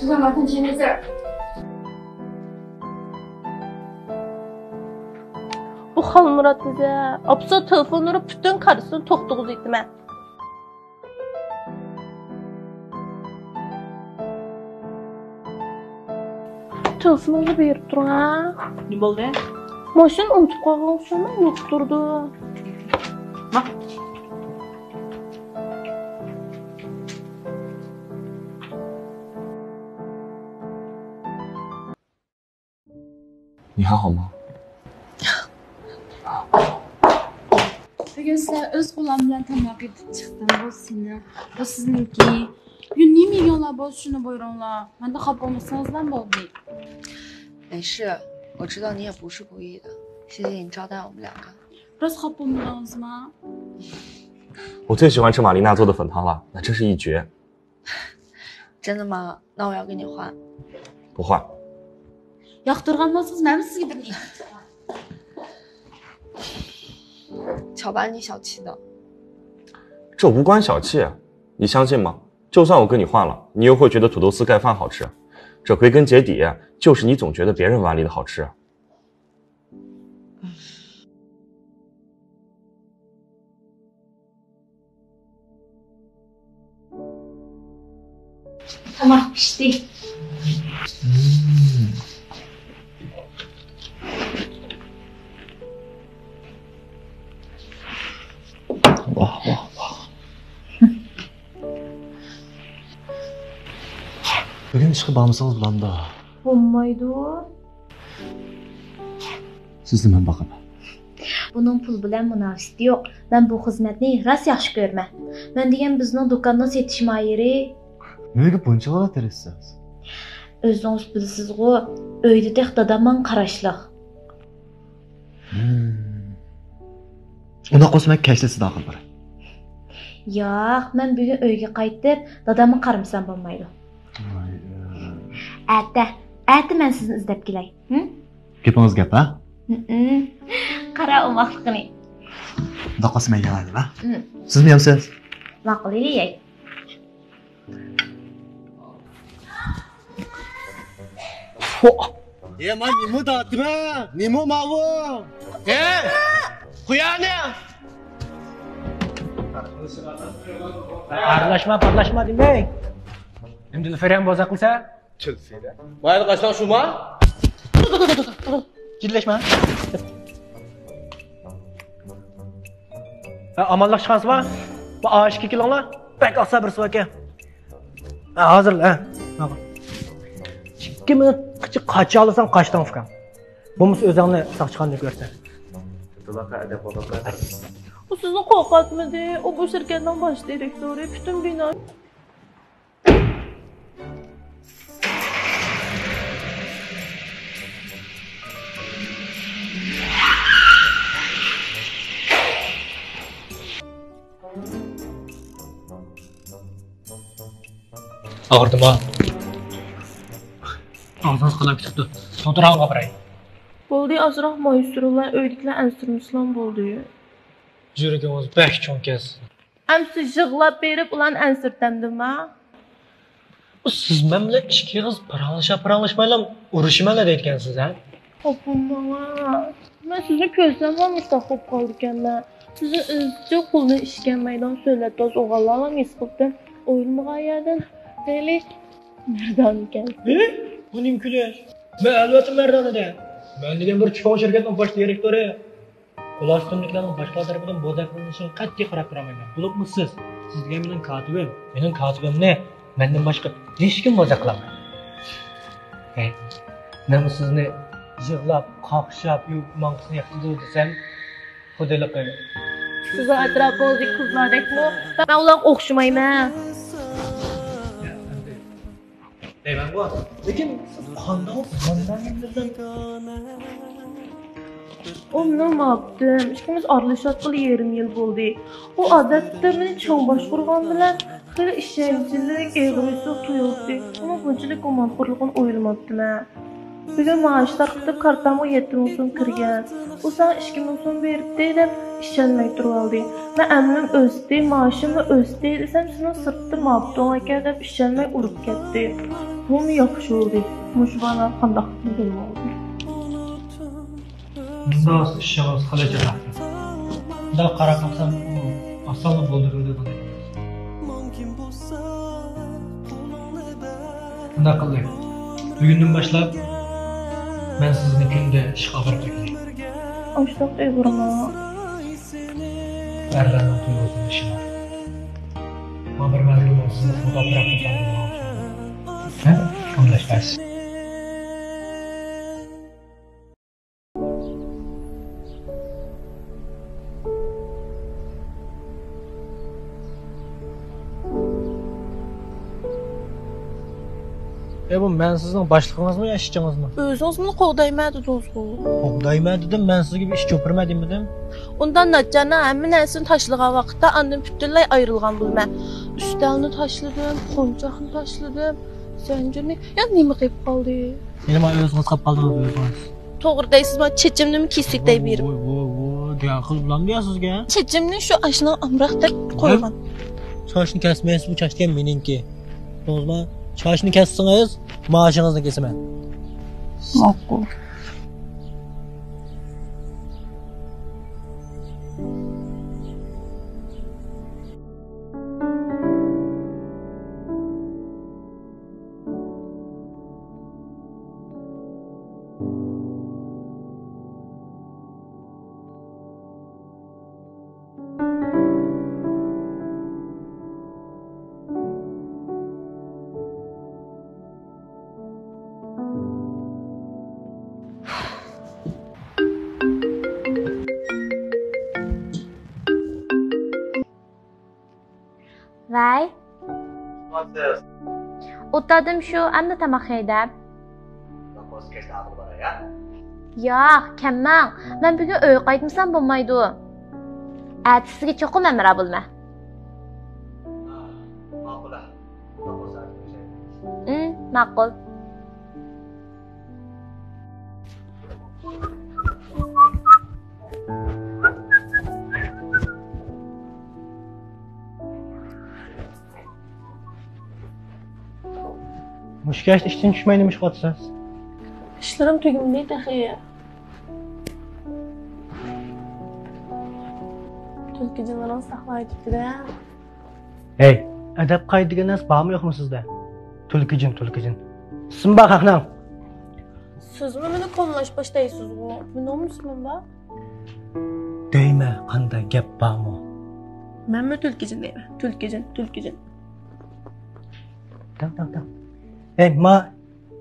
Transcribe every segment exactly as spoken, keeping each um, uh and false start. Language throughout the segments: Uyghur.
这个麻烦钱没事儿。 بۇ خالمۇرات دېسە، ئاپىسىغا تېلېفون ئۇرۇپ، پۈتۈن كارتىسىنى توختىتىۋېتىمەن. تېلېفونۇڭنى بېرىپ تۇرۇڭ ھە. نېمە بولدى؟ ماشىنا ئۇنتۇپ قالغان ئوخشايمەن، يوق تۇرىدۇ. ماق. 你还好吗？ بۈگۈن سىلەر ئۆز قولۇڭ بىلەن تاماق ئېتىپ چىقتىڭ، بۇ سېنىڭ، بۇ سىزنىڭكى. بۈگۈن نېمە يېگەنلەر بولسا شۇنى بۇيرۇڭلار. مەندىن خاپا بولمىسىڭىزلا بولدى. 没事，我知道你也不是故意的，谢谢你招待我们两个。 راست خاپا بولمىدىڭىزما؟ 我最喜欢吃玛丽娜做的粉汤了，那真是一绝。 真的吗？那我要跟你换。 不换。 ياقتۇرغان بولسىڭىز مەنمۇ سىزگە بىرنى. 巧白，你小气的。 这无关小气，你相信吗？就算我跟你换了，你又会觉得土豆丝盖饭好吃。这归根结底就是你总觉得别人碗里的好吃。 تاماق پىشتى. ۋاھ ۋاھ ۋاھ. بۈگۈن ئىشقا بارمىسىڭىز بولامدۇ؟ بولمايدۇ. سىزنى مەن باقىمەن. بۇنىڭ پۇل بىلەن مۇناسىۋىتى يوق. مەن بۇ خىزمەتنى راست ياخشى كۆرىمەن. مەن دېگەن بىزنىڭ دۇكاننىڭ سېتىش ماھىرى. نېمىگە بۇنچىۋالا تىرىشسىز؟ ئۆزىڭىز بىلىسىزغۇ، ئۆيدە تېخى دادام ماڭا قاراشلىق. ئۇنداق بولسا مەن كەچلىك سىزنى ئاقىرىپ باراي. ياق، مەن بۈگۈن ئۆيگە قايتىپ دادامغا قارىمىسام بولمايدۇ. ئەتە، ئەتە مەن سىزنى ئىزدەپ كېلەي. ھە؟ گېپىڭىز گەپ ھە؟ قارا ئوماقلىقىنى. ئۇنداق بولسا مەن يەۋەردىم ھە؟ سىزمۇ يەمسىز؟ ماقۇل، يەي. ئە مانا نېمە داتىمە؟ نېمە ماۋۇ؟ ئە قويانى. ئارىلاشما پارلاشما دېمەي. ئەمدى لىفېرەم بوزاق قىلسا. مايدا قاشلاڭ شۇما؟ جىددىيلەشمە. ھە، ئامانلىق چىقارسىما؟ بۇ ئاشىكى كېلىڭلار. بەك ئاسا بىرسى باركەن. ھە، ھازىرلا، ھە. ئىككى مىنۇتقىچە قاچالىساڭ قاچتىڭ ئۇكام. بولمىسا ئۆزۈڭنى ساقچىخانىدا كۆرسەن. ئۇ سىزنى قورقۇتمىدى. ئۇ بۇ شىركەتنىڭ باش دىرېكتورى، پۈتۈن بىنا. ئاغرىدىما؟ ئاغزىڭىز قاناپ كېتىپتۇ. سوتراڭغا باراي. بولدى، ئازراق مايسۇرلا، ئۆيدىكىلەر ئەنسىرىمىسىلا بولدى. يۈرىكىڭىز بەك چوڭكەن سىزنىڭ. ئەمسە يىغلاپ بېرىپ ئۇلارنى ئەنسىرىتەمدىما؟ سىز مەن بىلەن ئىككى ئېغىز پاراڭلىشا پاراڭلاشمايلا ئۇرۇشىمەنلا دەيدىكەنسىز ھە؟ خوپۇم ماڭا. مەن سىزنى كۆرسەملا مۇشتاق بولۇپ قالىدىكەنمەن. سىزنى ئىزچىل قولىنى ئىشكەنمەيدىغان سۆلەت تاز ئوغۇللارلا ھېس قىلدىم. ئويلىمىغان يەردىن خېلى مەردانىكەن. ھە؟ بۇ نېمە كۈلۈش؟ مەن ئەلۋەتتە مەردان ئىدى. مەن دېگەن بىر چوڭ شىركەتنىڭ باش دىرېكتورى. ئۇلار ئۈستۈنلۈكلەرنىڭ باشقىلار تەرىپىدىن بوزەك قىلىنىشىغا قەتئىي قاراپ تۇرالمايمەن. بولۇپمۇ سىز، سىز دېگەن مېنىڭ كاتىپىم. مېنىڭ كاتىپىمنى مەندىن باشقا ھېچكىم بوزەك قىلالمايدۇ. ھەي، مەنمۇ سىزنى يىغلاپ، قاقشاپ، يۇقۇپ ماڭقىسىنى يىقىتىدۇ دېسەم، خۇدىلىقى. سىزنىڭ ئەتراپىڭىزدىكى قىزلاردەكمۇ؟ مەن ئۇلارغا ئوخشىمايمەن. دەيمەنغۇ. لېكىن سىز قانداق مانداق گەپلەرنى ئۇ مېنىڭ مۇھەببىتىم. ئىككىمىز ئارىلىشىۋاتقىلى يېرىم يىل بولدى. ئۇ ئادەتتە مېنى چوڭ باشقۇرغان بىلەن خېلى ئىشەنچلىك، ئېغىر ھېسلىق تۇيۇلاتتى. ئۇنىڭ بۇنچىلىك گۇمانخورلۇقىنى ئويلىماپتىمەن. بۈگۈن مائاش تارقىتىپ، كارتامغا يەتتە مىڭ سوم كىرگەن. ئۇ ساڭا ئىككى مىڭ سوم بېرىپتى دەپ ئىشەنمەي تۇرۇۋالدى. مەن ئەمدىم ئۆستى، مائاشىممۇ ئۆستى دېسەم، سېنىڭ سىرتتا ماپتۇڭ ئەكەن دەپ ئىشەنمەي ئۇرۇپ كەتتى. بۇمۇ ياخشى بولدى. مۇشۇ بالا قانداق بولۇۋالدى. مۇنداق ئىشىڭىز قىلىچە تاپتى. مۇنداق قاراپ باقسام، ئۇ ئاسانلا بولدۇرۇلىدۇ. مۇنداق قىلدى. بۈگۈندىن باشلاپ مەن سىزنى كۈندە ئىشقا ئاپىرىپ بېرەي. ئاشۇنداق ئېغىرمۇ؟ ئەرلەرنىڭ تۇيغۇسىنى ئىشىنىڭ. مانا بىر مەزگىل مەن سىزنى سودا پىراققا سالدىم. ھە؟ قاملاشقايسىز. ئەي، بۇ مەن سىزنىڭ باشلىقىڭىزمۇ يا ئىشچىڭىزمۇ؟ ئۆزىڭىزمۇ قوغدايمەن دېدىڭىزغۇ. قوغدايمەن دېدىم، مەن سىزگە بىر ئىش چوپۇرىمەن دېمىدىم؟ ئۇنداق ناچارنىڭ ھەممە نەرسىنى تاشلىغان ۋاقىتتا ئاندىن پۈتۈنلەي ئايرىلغان بولىمەن. ئۈستەلنى تاشلىدىم، قونچاقنى تاشلىدىم، زەنجىرنى، يا نېمە قېلىپ قالدى؟ يەنە مانا ئۆزىڭىز قاپ قالدىڭىز ئۆزىڭىز. توغرا دەيسىز، مانا چېچىمنىمۇ كېسىپ دەيبېرىپ. ۋوي، ۋوي، ۋوي، دېگەن قىز بولامدۇ يا سىزگە؟ چېچىمنى شۇ ئاشنىڭ ئامراق دەپ قويغان. چاچنى كەسمەيسىز، بۇ چاچ دېگەن مېنىڭكى. بىلدىڭىزمۇ؟ چاچنى كەسسىڭىز، مائاشىڭىزنى كېسىمەن. ماقۇل. ۋەي. ئولتۇردۇم شۇ، ئەمدى تاماق يەي دەپ. ياق، كەلمەڭ. مەن بۈگۈن ئۆيگە قايتمىسام بولمايدۇ. ئەتىسىگە چوقۇم ھەمراھ بولىمەن. ماقۇل. ئىم، ماقۇل. مۇشۇ كەچتە ئىشتىن چۈشمەي نېمە ئىش قىلىۋاتىسىز؟ ئىشلىرىم تۈگىمىدى تېخى. تۈلكىجىنلىرىڭ ساقلاۋېتىپتۇ-دە. ھەي، ئەدەپ-قائىدە دېگەن نەرسە بارمۇ يوقمۇ سىزدە؟ تۈلكىجىن، تۈلكىجىن. ئىسمى بار خەقنىڭ. سىزمۇ مېنى كومىلاش باشلايسىزغۇ. مېنىڭمۇ ئىسمىم بار. دەيمە، قانداق گەپ بارمۇ؟ مەنمۇ تۈلكىجىن دەيمەن. تۈلكىجىن، تۈلكىجىن. تاڭ، تاڭ، تاڭ. ھەي، ما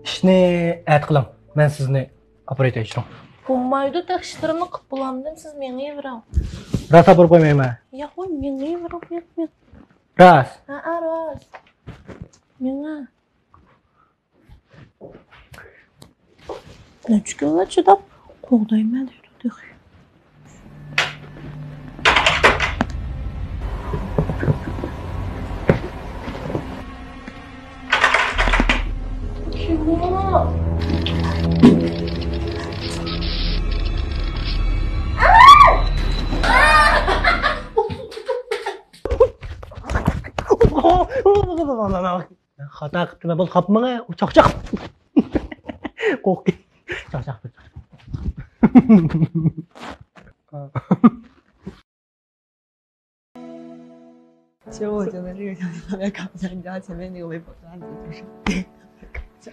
ئىشنى ئەتە قىلىڭ. مەن سىزنى ئاپىرىۋېتەي، چۈشۈرۈڭ. بولمايدۇ، تېخى ئىشلىرىمنى قىلىپ بولالمىدىم، سىز مېڭىۋېرىڭ. راست ئاپىرىپ قويمايمەن. ياق، ۋاي، مېڭىۋېرىڭ، مېڭىڭ. راست. ھەئە، راست. مېڭە. نەچچە كۈنلا چىداپ، قوغدايمەن دەيدۇ تېخى. خاتا قىپتىمەن، بول، قاپمىغا، ئۇ چاقچاق. قورقتى. چاقچاق. 其实我觉得这个小姐特别搞笑，你知道前面那个微博段子就是特别搞笑。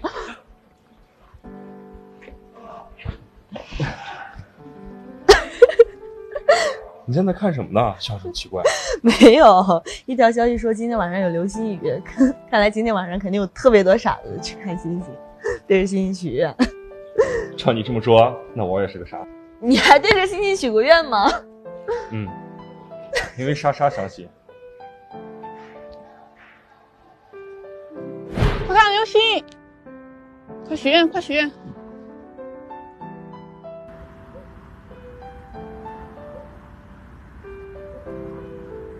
你现在看什么呢？笑得很奇怪。没有，一条消息说今天晚上有流星雨，看来今天晚上肯定有特别多傻子去看星星，对着星星许愿。照你这么说，那我也是个傻子。你还对着星星许过愿吗？嗯，因为莎莎伤心。 快看流星！快许愿，快许愿！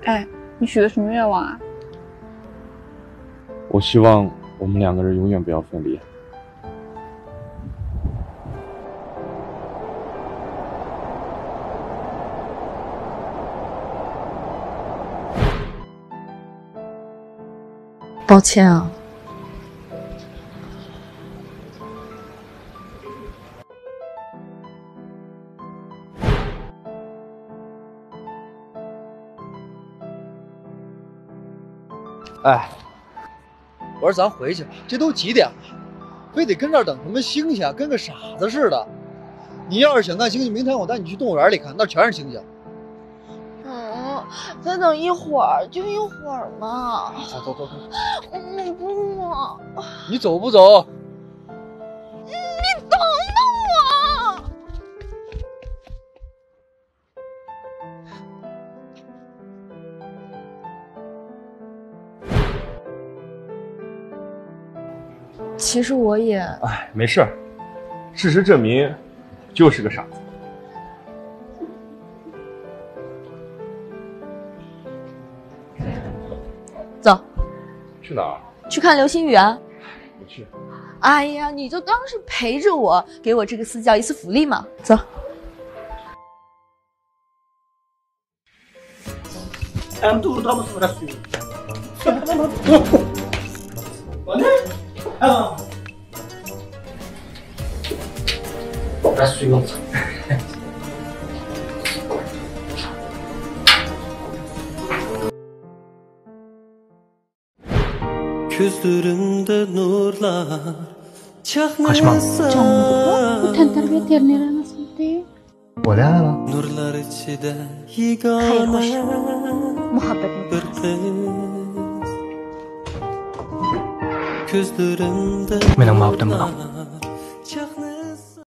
哎，你许的什么愿望啊？我希望我们两个人永远不要分离。抱歉啊。哎，我说咱回去吧，这都几点了，非得跟这儿等什么星星啊，跟个傻子似的。你要是想看星星，明天我带你去动物园里看，那儿全是星星。嗯，再等一会儿，就一会儿嘛。走走走走。我不。你走不走？你等等我。其实我也……哎，没事儿，事实证明，就是个傻子。走。去哪儿？去看流星雨啊。不去。哎呀，你就当是陪着我，给我这个私教一次福利嘛。走。 ئەمدى ئۇرىدىغان بولسا بىراز سۆيۈنۈپ. مانا. ھە. بىراز سۆيۈنۈپ. كۆزلىرىمدە نۇرلار چاقنىسا. قاچماڭ. جانلىققا بۇ تەنتەربىيە تېرىنى ئەمەسمىدى؟ بولە. نۇرلار ئىچىدە يېگانە. خەير خوش. مۇھەببەت بىر قىز. كۆزلىرىمدە مېنىڭ مۇھەببىتىم بۇنىڭ.